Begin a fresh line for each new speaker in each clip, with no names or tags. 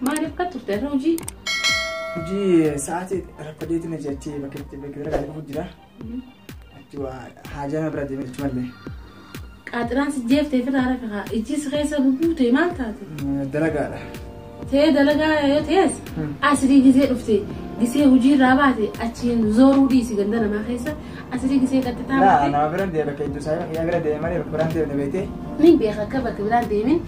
Maaliif kan turte irra hojii?
Hojii sa'aatii raffadeetiin achi bakka itti bakka bira kan jira. Achi waa haajaa bira deemee jechuun mallee.
Qaaxiraan si jeeftee fi raara fixa. Ijji si keessa bubuute maal taate?
Dalagaadha.
Ta'ee dalagaa yoo ta'es asirii gisee dhufte gisee hojii irraa baate achiin zooruu dhiisi ganda namaa keessa asirii gisee qaxxitaa
Laa
baate.
nama bira deema bakka iddoo isaa bira deema malee bakka biraan deemne beektee.
Nin beeka akka bakka biraan deemin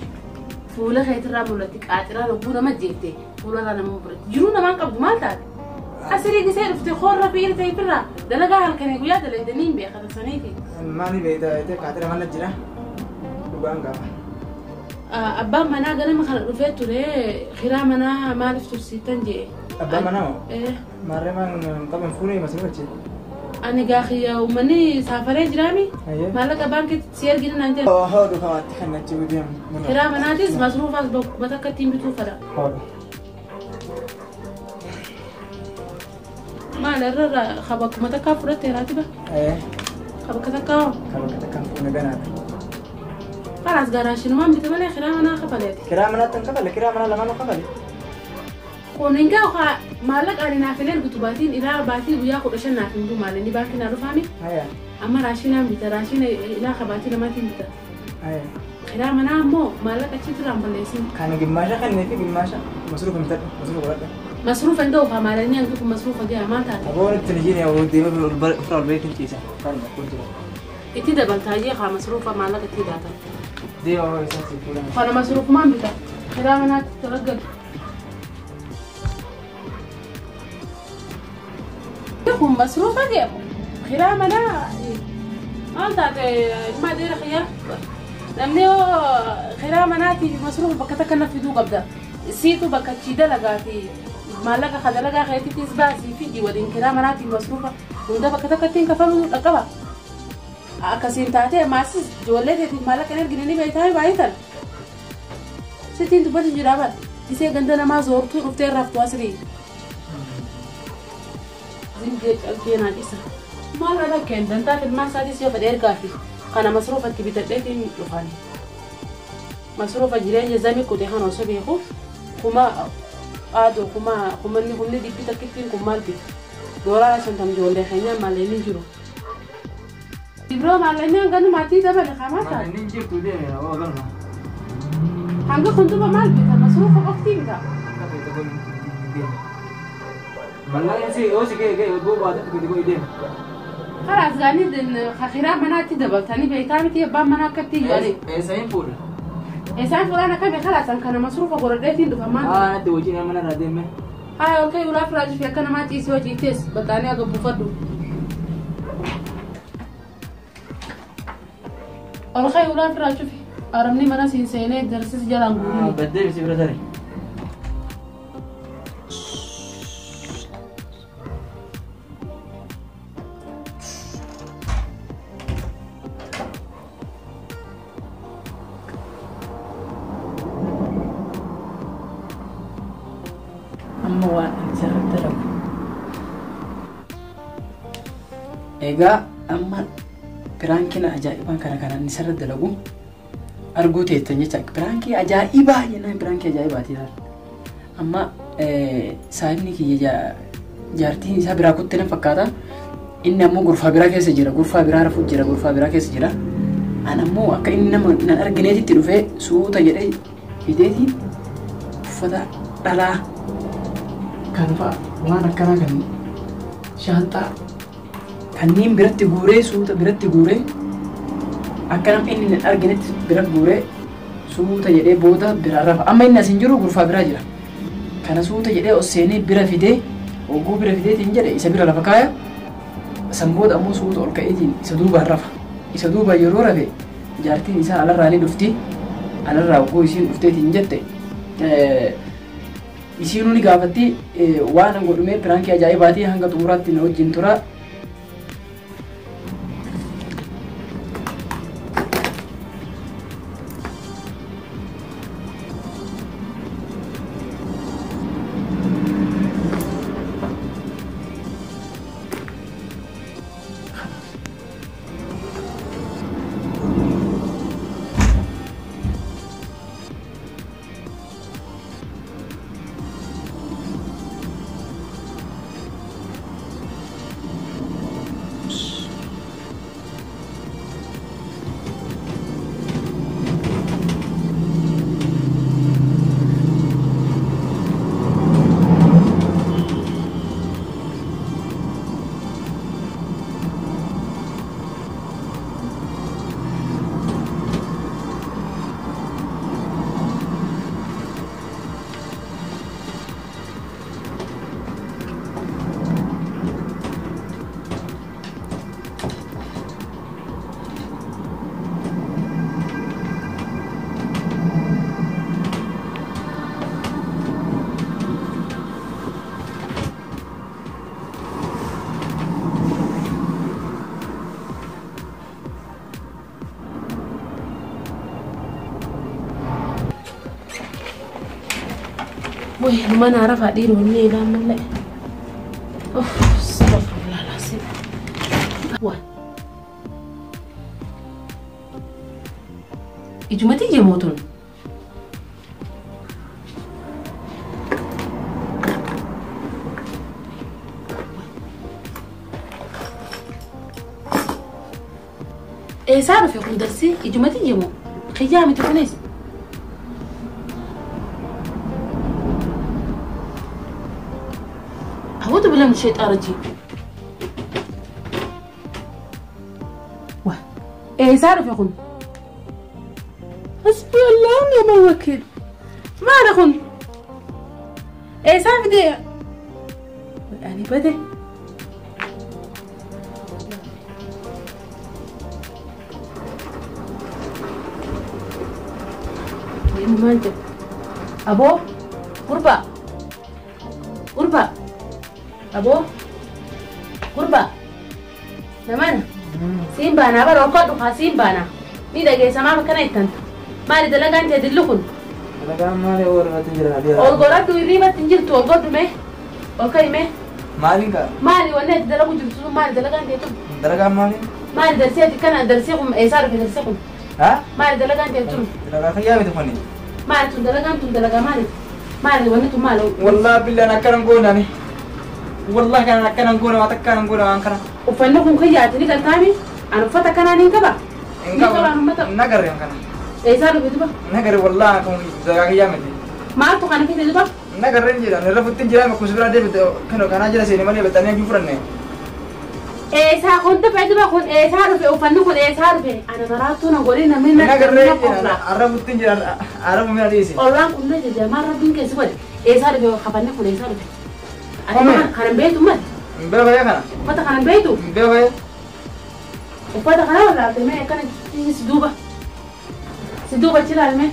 fuula keetirraa mul'atti qaaxiraan hogguu nama jeefte fuularraa nama mul'atti. Jiruu namaan qabdu maal taate? Asirii gisee dhufte koorra fiirri ta'e firraa dalagaa halkanii guyyaa dalagde nin beeka tasaniiti.
Maali beektaa beektee qaatira mana jira. Dhugaan gaafa.
Abbaan manaa ganama kana dhufee ture kiraa manaa maaliif tursiiftan jee.
Abbaan manaa moo?
Eh.
Maarree maan qaban fuunee masii wajjin.
Ani gaa uummanni saafaree jiraami. Maallaqa baankiitti si ergina naan jedhe.
Hodhu kawaatti kan achi deemu.
Kiraa manaatis masruufaas bakkuma takka ittiin bituu fedha.
Hodhu.
Maal irra bakkuma takkaa fudhatte raatiba? Bakka takkaa hoo?
Bakka takkaan fuune ganaadha.
Kalaas garaashinumaan bite malee kiraa manaa kafaleeti.
Kiraa manaatti hin kafale kiraa manaa lamaan kafale.
Kun hin gahu haa maallaqa ani naaf hin ergitu baatiin ilaa baatii guyyaa 15 naaf hin bu'u maalinni baankii naa dhufaami. Amma raashinaan bita raashina ilaa kabaatii lamaatiin bita. Kiraa manaa ammoo maallaqa achitti irraan balleessin.
Kan gimmaasha kannee fi gimmaasha masruufa bitadhu masruufa godhadhu.
Masruufa hin ga'u haa maalinni hangi kun masruufa ga'a maal taate?
Aboon itti ni jiru deema ofirraa ol beekin ciisa. Kan kun jira.
Itti dabaltaayee haa masruufa maallaqa itti daatan.
Deema hoo isaan si fuudhan.
Kana masruufumaan bita. Kiraa manaatti talaggalu. Kun masruufa deemu. Kiraa manaa maal taate ilma adeera kiyyaa? Namni yoo kiraa manaatiif masruufa bakka takka na fiduu qabda. Siitu bakka achii dalagaa fi maallaqa ka dalagaa keetittis baasii fi waliin kiraa manaatiif masruufa hunda bakka takka ittiin kafaluu dhaqqaba. Akkasiin taatee maasis ijoollee teetiif maallaqa hin ergine ni beektaa baay'atan. Sittiin dubbatu jira bara. Isee ganda namaa zoortuu dhuftee raftu asrii. Zingee calqee naa dhisa. Maal irra keen dantaa filmaan isaatis yoo fedhe ergaa fi kana masruufatti bitadheetiin dhufan. Masruufa jireenya zami kute kan osoo beeku kuma aadoo kuma kumanni humni dhibbi takkittiin kun maal bita. Doolaara 50 ijoollee keenyaa maallaqni jiru. Ibroo maallaqni hanga maatii dabale kamaa ta'a.
Maallaqni jirtu deeme oo galma.
Hanga kun duba maal bita masruufa qoftii bita.
Mallaqni si yoo si ga'e ga'e boo baate gadi godhi deema.
Kalaas gaanii kiraa manaatti dabaltanii beektaa miti abbaan manaa akkatti iyyuu.
Eessa hin fuudha?
Isaan fuudhaan akkami kalaas kana masruufa godhadheetiin dhufa maal?
Haa natti hojii nama irraa deeme.
Haa ol ka'ii ulaa firaa fi akka namaa ciisee hojii tees baqaanii aga buufadhu. Ol ka'ii ulaa firaa cufi arabni mana siin seenee darsis jalaan guutuu.
Baddee si bira tare.
Amma waan ani sirriitti dalagu. Egaa amma piraankiin ajaa'ibaan kana kan inni sirriitti dalagu arguu teettan jecha piraankii ajaa'ibaa jennaan piraankii ajaa'ibaati ilaala. Amma saayibni kiyya jaartiin isaa biraa kutte na fakkaata. Inni ammoo gorfaa biraa keessa jira, gorfaa biraa rafuu jira, gorfaa biraa keessa jira. An ammoo akka inni nama nan argineetitti dhufee suuta jedhee fideetiin uffata dhalaa kan fa'a waan akkanaa kan shaanxaa kanneen biratti guuree suuta biratti guuree akka namni inni hin arginetti bira guuree suuta jedhee booda bira rafa. Amma inni as hin jiru gorfaa biraa jira. Kana suuta jedhee ol seenee bira fidee oguu bira fideetiin jedhe isa bira lafa kaaya. San booda ammoo suuta ol ka'eetiin isa duubaan rafa. Isa duubaan yeroo rafe jaartiin isaa alarraa ni dhufti. Alarraa oguu isiin dhufteetiin jette isiinuu ni gaafatti waan an godhumee piraankii ajaa'ibaatii hanga xumuraatti na wajjin tura.
Mana rafaa dhiironni eegaa malee. Astaghfirullah. Waa. Ijumatti jemootun. Eessaa dhufe kun darsii ijumatti jemu xiyyaa miti kunis. أعوذ بالله من الشيطان الرجيم. واه إيه صار في خن حسبي الله ونعم الوكيل. ما أنا خن إيه صار في دي أنا بدي ما أنت أبو قربة قربة أبو قربة نمان سيمبانا برا قد خاسيمبانا نيدا جاي سما مكان يتنت ما لي دلعان تدلكن
دلعان ما لي أور ما تنجر هذه
أول قرأت ويري ما تنجر تو أول ما أوكي ما
مالي
مالي ولا دلعان جلسوا مالي دلعان تيتو
دلعان مالي
مالي درسية كان درسيكم إيسار في درسيكم
ها
مالي دلعان تيتو
دلعان خيا بتفني
مالي تندلعان تندلعان مالي مالي ولا تمالو
والله بالله أنا كلام قولني والله كان كان نقول ما تكان نقول ما كان
وفنكم خياتني قال تامي أنا فتى كان أنا إنكبا
إنكبا نقر يوم كان
إيه صار بيدبا
نقر والله كم زعاقية مدي
ما أنتو كان كده دبا
نقر رنجي أنا رفضت تنجي ما كنت برا دي كانوا كان أجلس إني مالي بتاني جفرني
إيه صار كنت بعدبا كن إيه صار في وفنكم إيه صار في أنا مراتو نقولين من
نقر رنجي أنا رفضت تنجي أنا من هذه
والله كنا جماعة ربين كسبت إيه صار في خبرنا إيه صار في أنا كان بيته ما
بيته يا كنا
فتا كان بيته
بيته
وفتا كان ولا تمام كان سدوبة سدوبة تلا الماء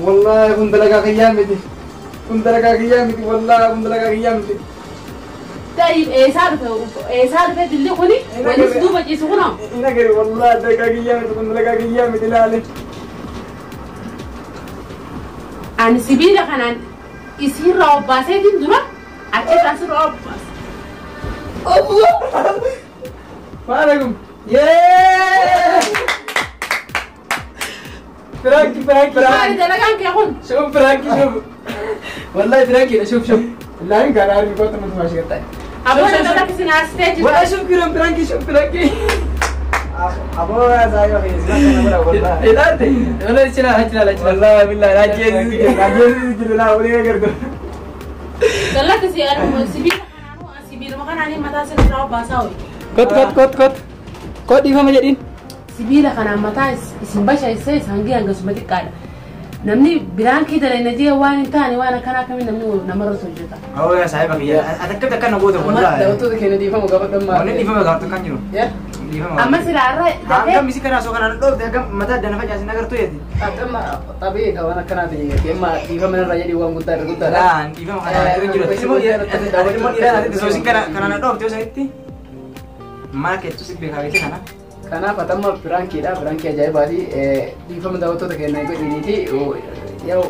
والله كنت لقى قيامتي كنت لقى قيامتي والله كنت لقى قيامتي
طيب إيه صار إيه صار في اللي خلي ولا سدوبة يسوقنا
نقري والله لقى قيامتي كنت لقى قيامتي لا لي
أنا سبيل كان يصير رعب سيدين درا أكيد أصير رعب
الله ما عليكم ياه فراكي فراكي
فراكي ده كان كيكون
شوف فراكي شوف والله فراكي شوف شوف لا إن كان عارف كنت متماشي كده
أبونا ده كسي ناس
ولا شوف كرم فراكي شوف فراكي أبوه زايو خيز والله إيه ده ولا شيء لا لا والله بالله لا جيز لا جيز لا ولا يقدر
قال لك سي أنا سبيل سبيل ما كان عليه متى سنراو باساوي
كت كت كت كت كت دي فما جدين
سبيل كان متى اسم باشا يسيس هنجي هنجس ما تقال نمني بران كده لأن دي وان تاني وأنا كان كمان نمني نمر سجدا.
أوه يا صاحبك يا أتذكر كان نقوده والله.
ده وتو كان دي فما قبل ما.
ولا دي فما قبل كان جنو.
يا.
أما سلارة.
كم مسك أنا سوق أنا لو ده كم متى ده نفجع سنقر تو يدي.
أما طبيعي كوانا كان هذا إما دي فما من الرجال يوم قدر قدر.
لا دي فما كان جنو. اسمه اسمه إيران هذا سوسين كان كان أنا لو تيجي ما كتو سك بيخاوي كنا.
Kanaaf atamma piraankiidha. Piraankii ajaa'ibaati. Dhiifama daawwattoota keenya godhiniiti. Yoo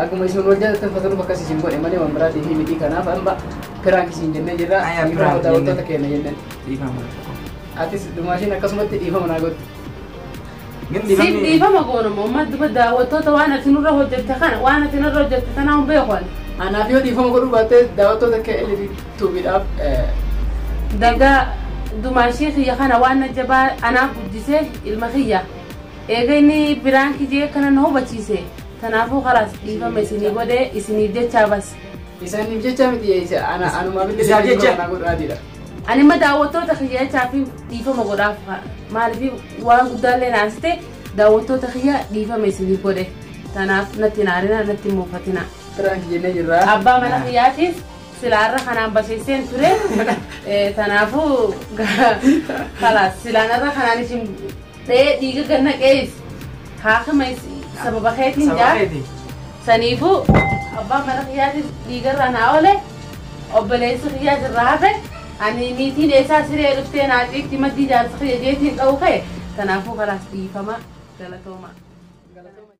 akkuma isin wal jaallattan fatanuuf akkas isin godhe malee waan biraatii fi miti. Kanaaf amma piraankii isin jennee jirra. Dhiifama daawwattoota keenya jenneen. Atis dhumaashiin akkasumatti dhiifama naa godhu.
Siif dhiifama goonuma amma duba daawwattoota waan ati nurra hojjette kana waan ati nurra hojjette tanaa hin beeku.
Anaaf yoo dhiifama godhuu baatte daawwattoota keenya tuubiidhaaf.
Dagaa دماشي خيا خنا وانا جبا أنا قدسه المخيا إيجاني برانك جي كنا نهو بتشيسه تنافو خلاص إيفا مسيني بوده إسني جت بس
إسني جت متي أنا ما بدي أنا أقول هذه لا
أنا ما دعوته تخيا شافي إيفا ما قدر ما لفي وان قدر لنا أسته دعوته تخيا إيفا مسيني بوده تناف نتنارنا نتموفتنا
برانك جي نجرا
أبا ما خياتيس سلارة خنام بسيسين ترى تنافو خلاص سلارة خناني شيم ده ديجا كنا كيس خاخ ما سبب خيرين جا سنيفو أبا مرة خياتي ديجا رنا ولا أبليس خيات الرافع أنا نيتي ليس سري رفتين عتيق تمدي جالس خياتي أو خير تنافو خلاص دي فما ثلاثة ما.
Galatooma.